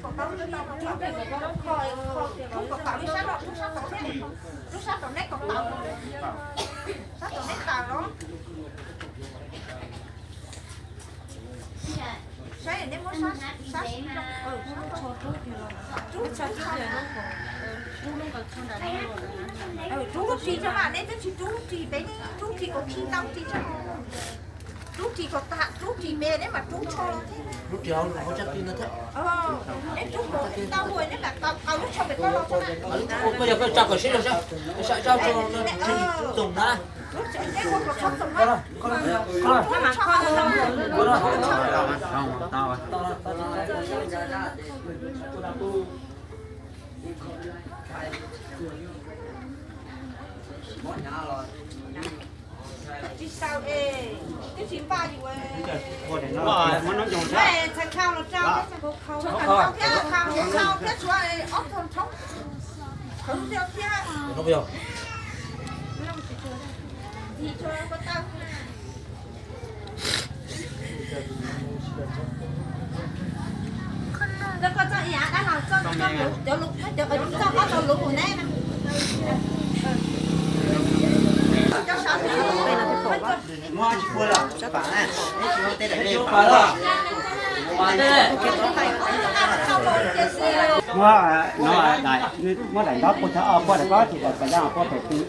Kos tau, kho, kho, rub kos tau, rub sab no, rub sab tod thiab, rub sab tod neb kos tau, sab tod neb tau los. Saib neb muab sab, sab, rub, rub lub ris tso mas, neb twb tsis rub lub ris pem, neb rub ris kom khi tau ris tso. Rub ris kom tag, rub ris pem neb mam rub tsho los thiab. Rub ris hauv tsab tis no thiab. Neb rub kom tau ua neb mam tau qaug lub tsho pem koj los tso na. Koj yog koj tsa kom siab zog saib, saib tsab tsho no tsis toom na. Rub tsho neb ua kom txhob toom na. Tsis tau es, twb tsis npaj yus. Txhais khau los rau, khau thiab tshuav ob tog thoob, khau thiab thiab. Koj txoj ib av dab laug, cov lus, cov, cov, cov lus neb na. Muab, no, daim, muab daim ntaub pua thaum, pua daim pob tsis daim pas yaj pua thaum twg.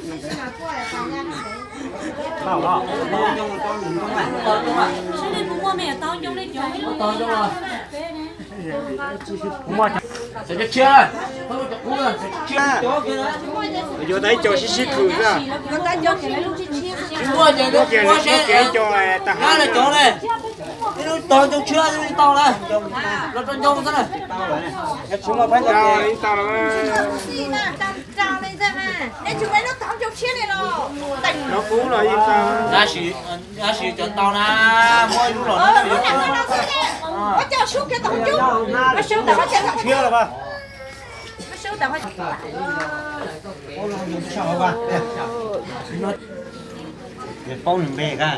Seb nej puas muaj me nyuam tau ncoo li cov. Cov tshiab, cov tshiab, yuav tau ib co sib sib khwm xwb. Tsis muaj ces muab kiag cov tag hab cov ne. Tau ncoo tshiab li tau na, los rau ncoo xwb na. Tsis muaj pab ncoo. Tab sis cov ntau na, muab ib lub los no. Paub nws npe ka.